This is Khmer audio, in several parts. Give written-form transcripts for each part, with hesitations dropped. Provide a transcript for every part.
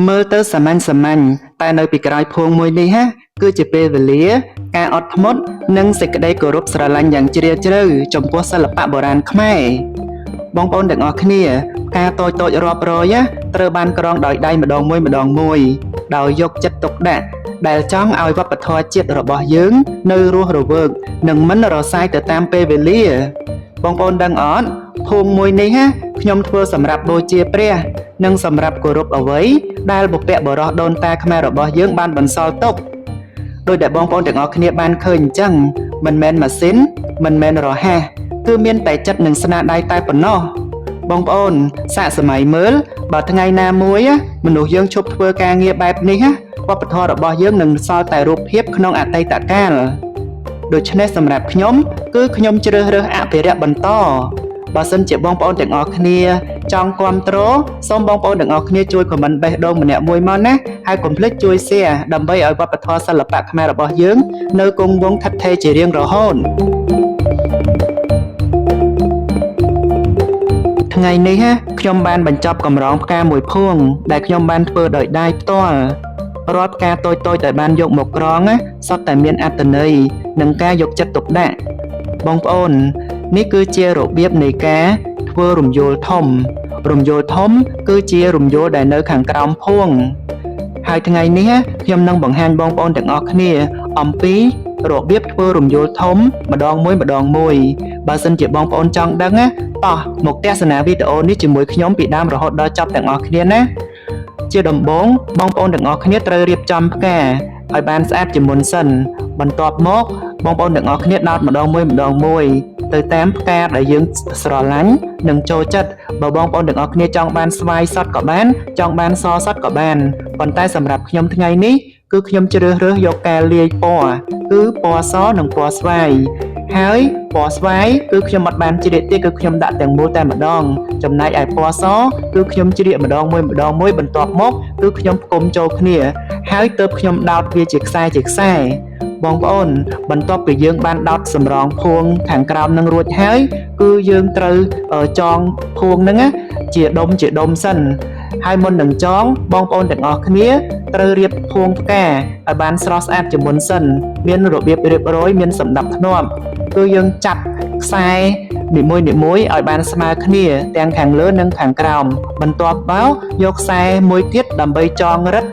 មើលទៅសាមញ្ញសាមញ្ញតែនៅពីក្រោយភួងមួយនេះហាគឺជាពេលវេលា ការអត់ធ្មត់និងសេចក្តីគោរពស្រឡាញ់យ៉ាងជ្រាលជ្រៅចំពោះសិល្បៈបុរាណខ្មែរបងប្អូនទាំងអស់គ្នាផ្កាតូចៗរាប់រយណាត្រូវបានក្រងដោយដៃម្ដងមួយម្ដងមួយដោយយកចិត្តទុកដាក់ដែលចង់ឲ្យវប្បធម៌ជាតិរបស់យើងនៅរស់រវើកនិងមិនរសាយទៅតាមពេលវេលា បងប្អូនដឹងអត់ភូមិមួយនេះណាខ្ញុំធ្វើសម្រាប់បូជាព្រះ និងសម្រាប់គោរពអ្វីដែលបុព្វបុរសដូនតាខ្មែររបស់យើងបានបន្សល់ទុកដោយដែលបងប្អូនទាំងអស់គ្នាបានឃើញអញ្ចឹងមិនមែនម៉ាស៊ីនមិនមែនរហ័សគឺមានតែចិត្តនិងស្នាដៃតែប៉ុណ្ណោះបងប្អូនសាកសម័យមើលបើថ្ងៃណាមួយណាមនុស្សយើងឈប់ធ្វើការងារបែបនេះណាវប្បធម៌របស់យើងនឹងសល់តែរូបភាពក្នុងអតីតកាល ដូច្នេះសម្រាប់ខ្ញុំគឺខ្ញុំជ្រើសរើសអភិរក្សបន្តបើសិនជាបងប្អូនទាំងអស់គ្នាចង់គាំទ្រសូមបងប្អូនទាំងអស់គ្នាជួយ comment បេះដូងម្នាក់មួយមកណាហើយកុំភ្លេចជួយ share ដើម្បីឲ្យវប្បធម៌សិល្បៈខ្មែររបស់យើងនៅគង់វង្សឋិតថេរជារៀងរហូតថ្ងៃនេះណាខ្ញុំបានបញ្ចប់កម្រងផ្កាមួយភួងដែលខ្ញុំបានធ្វើដោយដៃផ្ទាល់រាល់ផ្កាតូចៗដែលបានយកមកក្រងណាសុទ្ធតែមានអត្ថន័យនិងការយកចិត្តទុកដាក់ បងប្អូននេះគឺជារបៀបនៃការធ្វើរំយោលធំ រំយោលធំគឺជារំយោលដែលនៅខាងក្រោមភួងហើយថ្ងៃនេះខ្ញុំនឹងបង្ហាញបងប្អូនទាំងអស់គ្នាអំពីរបៀបធ្វើរំយោលធំម្ដងមួយម្ដងមួយបើសិនជាបងប្អូនចង់ដឹងណាតោះមកទស្សនាវីដេអូនេះជាមួយខ្ញុំពីដើមរហូតដល់ចប់ទាំងអស់គ្នាណាជាដំបូងបងប្អូនទាំងអស់គ្នាត្រូវរៀបចំផ្កាឲ្យបានស្អាតជាមុនសិនបន្ទាប់មកបងប្អូនទាំងអស់គ្នាដោតម្ដងមួយម្ដងមួយទៅតាមផ្កាដែលយើងស្រឡាញ់និងចូលចិត្តបើបងប្អូនទាំងអស់គ្នាចង់បានស្វាយសុទ្ធក៏បានចង់បានសសុទ្ធក៏បានប៉ុន្តែសម្រាប់ខ្ញុំថ្ងៃនេះគឺខ្ញុំជ្រើសរើសយកការលាយពណ៌គឺពណ៌សនិងពណ៌ស្វាយហើយពណ៌ស្វាយគឺខ្ញុំអត់បានជ្រៀតទេគឺខ្ញុំដាក់ទាំងមូលតែម្ដងចំណែកឯពណ៌សគឺខ្ញុំជ្រៀកម្ដងមួយម្ដងមួយបន្ទាប់មកគឺខ្ញុំផ្គុំចូលគ្នាហើយទើបខ្ញុំដោតវាជាខ្សែជាខ្សែបងប្អូនបន្ទាប់ពីយើងបានដោតសម្រងភួងខាងក្រោមនឹងរួចហើយគឺយើងត្រូវចងភួងហ្នឹងណាជាដុំជាដុំសិនហើយមុននឹងចងបងប្អូនទាំងអស់គ្នាត្រូវរៀបភួងផ្កាឲ្យបានស្រស់ស្អាតជាមុនសិនមានរបៀបរៀបរយមានសណ្ដាប់ធ្នាប់គឺយើងចាប់ខ្សែនីមួយៗឲ្យបានស្មើគ្នាទាំងខាងលើនិងខាងក្រោមបន្ទាប់មកយកខ្សែមួយទៀតដើម្បីចងរឹត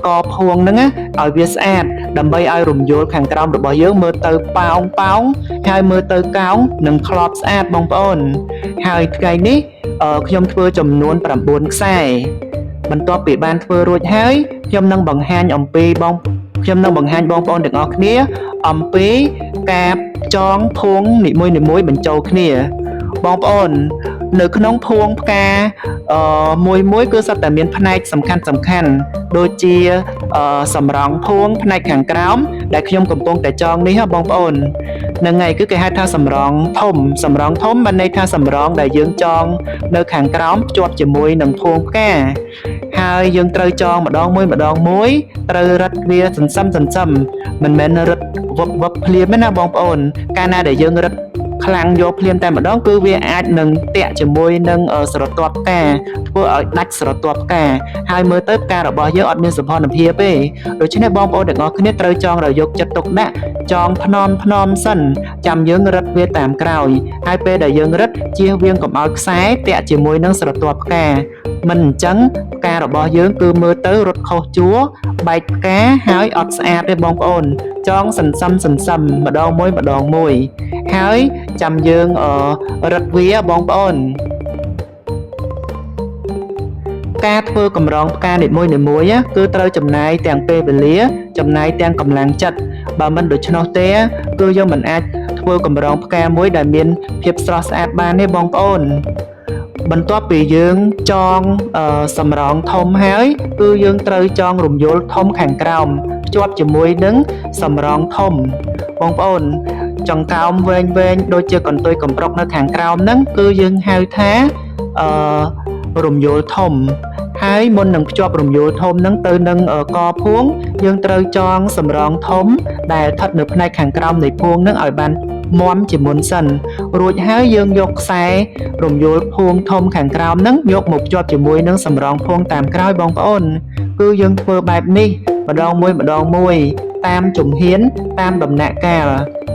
កភួងហ្នឹងណាឲ្យវាស្អាតដើម្បីឲ្យរំយោលខាងក្រោមរបស់យើងមើលទៅប៉ោងប៉ោងហើយមើលទៅកោងនិងក្របស្អាតបងប្អូនហើយថ្ងៃនេះខ្ញុំធ្វើចំនួន9ខ្សែបន្ទាប់ពីបានធ្វើរួចហើយខ្ញុំនឹងបង្ហាញអំពីបងខ្ញុំនឹងបង្ហាញបងប្អូនទាំងអស់គ្នាអំពីការចងភួងនីមួយៗបញ្ចូលគ្នាបងប្អូននៅក្នុងភួងផ្កាមួយមួយគឺសុទ្ធតែមានផ្នែកសំខាន់សំខាន់ដូចជាសម្រងភួងផ្នែកខាងក្រោមដែលខ្ញុំកំពុងតែចងនេះហ៎បងប្អូនហ្នឹងហើយគឺគេហៅថាសម្រងធំសម្រងធំបានន័យថាសម្រងដែលយើងចងនៅខាងក្រោមភ្ជាប់ជាមួយនឹងភួងផ្កាហើយយើងត្រូវចងម្ដងមួយម្ដងមួយត្រូវរឹតវាសន្សឹមសន្សឹមមិនមែនរឹតវឹបវឹបភ្លាមទេណាបងប្អូនកាលណាដែលយើងរឹតខ្លាំងយកភ្លាមតែម្ដងគឺវាអាចនឹងតាក់ជាមួយនឹងស្រទាប់ផ្កាធ្វើឲ្យដាច់ស្រទាប់ផ្កាហើយមើលទៅផ្ការបស់យើងអត់មានសោភ័ណភាពទេដូច្នេះបងប្អូនទាំងអស់គ្នាត្រូវចងដោយយកចិត្តទុកដាក់ចងថ្នមថ្នមសិនចាំយើងរឹតវាតាមក្រោយហើយពេលដែលយើងរឹតជៀសវាងកុំឲ្យខ្សែតាក់ជាមួយនឹងស្រទាប់ផ្កាមិនអញ្ចឹងផ្ការបស់យើងគឺមើលទៅរត់ខុសជួរបែកផ្កាហើយអត់ស្អាតទេបងប្អូនចងសន្សឹមសន្សឹមម្ដងមួយម្ដងមួយហើយចាំយើងរឹតវាបងប្អូនការធ្វើកម្រងផ្កានីមួយៗគឺត្រូវចំណាយទាំងពេលវេលាចំណាយទាំងកម្លាំងចិត្តបើមិនដូច្នោះទេគឺយើងមិនអាចធ្វើកម្រងផ្កាមួយដែលមានភាពស្រស់ស្អាតបានទេបងប្អូនបន្ទាប់ពីយើងចងសម្រងធំហើយគឺយើងត្រូវចងរំយោលធំខាងក្រោមភ្ជាប់ជាមួយនឹងសម្រងធំបងប្អូនចង្កោមវែងវែងដូចជាកន្ទុយកំប្រុកនៅខាងក្រោមហ្នឹងគឺយើងហៅថាអឺរំយោលធំហើយមុននឹងភ្ជាប់រំយោលធំហ្នឹងទៅនឹងកភួងយើងត្រូវចងសម្រងធំដែលស្ថិតនៅផ្នែកខាងក្រោមនៃភួងហ្នឹងឲ្យបាន មាំជាមុនសិនរួចហើយយើងយកខ្សែរំយោលភួងធំខាងក្រោមហ្នឹងយកមកភ្ជាប់ជាមួយនឹងសម្រងភួងតាមក្រោយបងប្អូនគឺយើងធ្វើបែបនេះម្ដងមួយម្ដងមួយតាមជំហានតាមដំណាក់កាល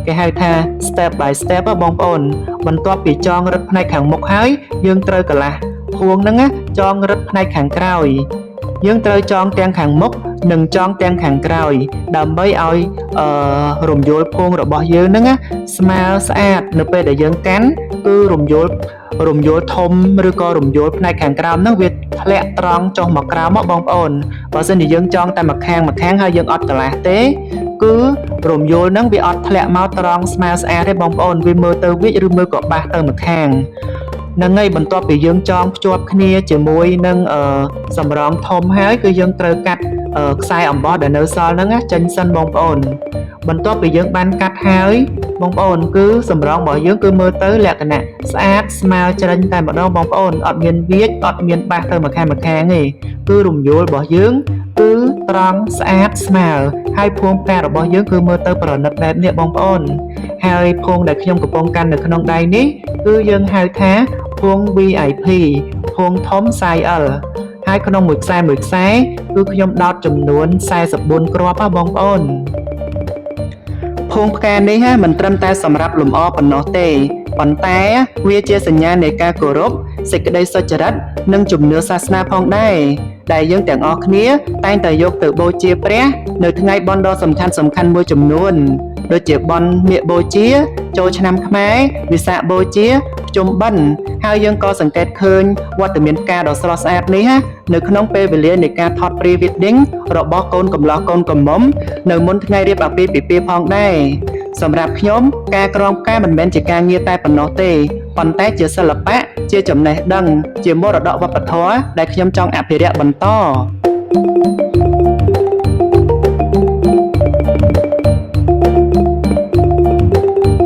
គេហៅថា step by step ហ៎បងប្អូនបន្ទាប់ពីចងរឹតផ្នែកខាងមុខហើយយើងត្រូវកន្លះភួងហ្នឹងណាចងរឹតផ្នែកខាងក្រោយយើងត្រូវចងទាំងខាងមុខនិងចងទាំងខាងក្រោយដើម្បីឲ្យអឺរំយោលភួងរបស់យើងហ្នឹងណាស្មើស្អាតនៅពេលដែលយើងកាន់គឺរំយោលរំយោលធំឬក៏រំយោលផ្នែកខាងក្រោមហ្នឹងវាធ្លាក់ត្រង់ចុះមកក្រោមមកបងប្អូនបើសិនជាយើងចងតែម្ខាងម្ខាងហើយយើងអត់កន្លះទេគឺរំយោលហ្នឹងវាអត់ធ្លាក់មកត្រង់ស្មើស្អាតទេបងប្អូនវាមើលទៅវិចឬមើលក៏បាសទៅម្ខាងហ្នឹងហើយបន្ទាប់ពីយើងចងភ្ជាប់គ្នាជាមួយនឹងអឺសម្រងធំហើយគឺយើងត្រូវកាត់ខ្សែអំបោះដែលនៅសល់ហ្នឹងណាចេញសិនបងប្អូនបន្ទាប់ពីយើងបានកាត់ហើយបងប្អូនគឺសម្រងរបស់យើងគឺមើលទៅលក្ខណៈស្អាតស្មើច្រិញតែម្ដងបងប្អូនអត់មានវាចអត់មានបាសទៅម្ខាងម្ខាងទេគឺរំយោលរបស់យើងគឺត្រង់ស្អាតស្មើហើយភួងផ្ការបស់យើងគឺមើលទៅប្រណិតបែបនេះបងប្អូនហើយភួងដែលខ្ញុំកំពុងកាន់នៅក្នុងដៃនេះគឺយើងហៅថាភួង VIP ភួងធំ size L ហើយក្នុងមួយខ្សែមួយខ្សែគឺខ្ញុំដោតចំនួន44គ្រាប់ហ៎បងប្អូនភួងផ្កានេះហ่ะមិនត្រឹមតែសម្រាប់លម្អប៉ុណ្ណោះទេប៉ុន្តែវាជាសញ្ញានៃការគោរពសេចក្តីសុចរិតនិងជំនឿសាសនាផងដែរដែលយើងទាំងអស់គ្នាតែងតែយកទៅបូជាព្រះនៅថ្ងៃបុណ្យដ៏សំខាន់សំខាន់មួយចំនួនដូចជាបុណ្យមាឃបូជា ចូលឆ្នាំខ្មែរវិសាខបូជាភ្ជុំបិណ្ឌហើយយើងក៏សង្កេតឃើញវត្តមានផ្កាដ៏ស្រស់ស្អាតនេះណានៅក្នុងពេលវេលានៃការថត pre wedding របស់កូនកំលោះកូនកំមុំនៅមុនថ្ងៃរៀបអាពាហ៍ពិពាហ៍ផងដែរសម្រាប់ខ្ញុំការក្រងផ្កាមិនមែនជាការងារតែប៉ុណ្ណោះទេប៉ុន្តែជាសិល្បៈជាចំណេះដឹងជាមរតកវប្បធម៌ដែលខ្ញុំចង់អភិរក្សបន្ត។